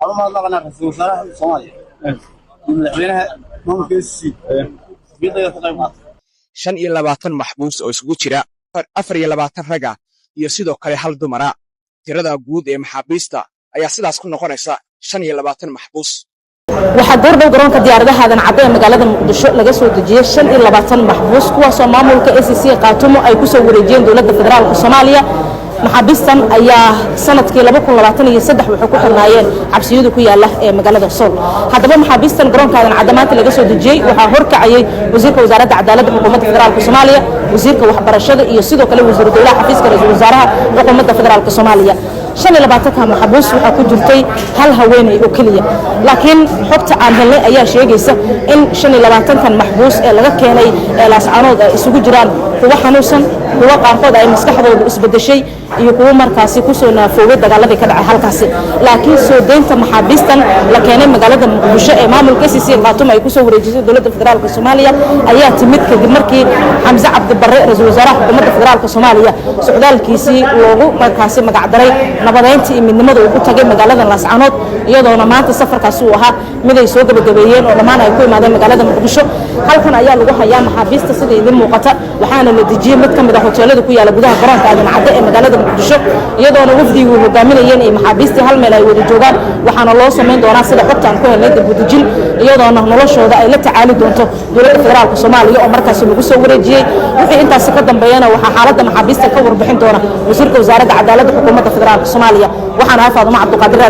Waxaan u mahadnaqanaa ra-iisul wasaaraha Soomaaliya iyo madaxweynaha maamulka SSC xisbiyadda ka qayb qaatay. 25 maxbuus oo isugu jira 24 raga iyo sidoo kale hal dumara. Tirada guud ee maxaabiista ayaa sidaas ku noqonaysa 25 maxbuus. Waxaa goordhow garoonka diyaaradaha Aadan Cadde ee magaalada Muqdisho laga soo dejiyey 25 maxbuus, kuwaasoo maamulka SSC Khaatumo ay ku soo wareejiyeen dowladda federaalka Soomaaliya. Maxaabiistan ayaa sanadkii 2023 waxay ku xirnaayeen xabsiyadu ku yaala ee magaalada Sool. Haddaba maxaabiistan garoonka Aadan Cadde maanta laga soo dejiyey waxaa horkacayay wasiirka wasaaradda cadaaladda xukuumadda federaalka Soomaaliya, wasiirka waxbarashada iyo sidoo kale wasiiru dowlaha xafiiska ra-iisul wasaaraha xukuumadda federaalka Soomaaliya. 25-ka maxbuus waxaa ku jirtay hal haweeney oo keliya, laakiin xogta aan helnay ayaa sheegaysa in 25-kan maxbuus ee laga keenay ee Laascanood ay isugu jiraan kuwo xanuunsan, kuwo qaarkood ay maskaxdoodu isbedeshay iyo kuwo markaasi kusoo naafoobay dagaaladii ka dhacay halkaasi. Laakiin soo deynta maxaabiistan la keenay magaalada Muqdisho ee maamulka SSC Khaatumo ay kusoo wareejisay dowladda federaalka Soomaaliya ayaa timid kadib markii Xamse Cabdi Barre, ra-iisul wasaaraha xukuumadda federaalka Soomaaliya, socdaalkiisii loogu markaasi magacdaray nabadeynta iyo midnimada uu ku tagay magaalada Laascanood, iyadoona maanta safarkaasi uu ahaa mid ay soo gabagabeeyeen oo dhammaan ay ku imaadeen magaalada Muqdisho. Halkan ayaa lagu hayaa maxaabiista sida idin muuqata, waxaana la dejiyey mid ka mid a hoteelada ku yaala gudaha garoonka Aadan Cadde ee magaalada Muqdisho, iyadoona wafdigii hogaaminayeen ay maxaabiistii hal meel ay wada joogaan. Waxaana loo samayn doonaa, sida xogta aan ku helnay, dib u dejin, iyadoona noloshooda ay la tacaali doonto dowladda federaalka Soomaaliya oo markaasi lagu soo wareejiyey. Wixii intaasi ka dambeeyana waxaa xaaladda maxaabiista ka warbixin doona wasiirka wasaaradda cadaaladda xukuumadda federaalka Soomaaliya. Waxaana ahaa Faadumo Cabduqaadir.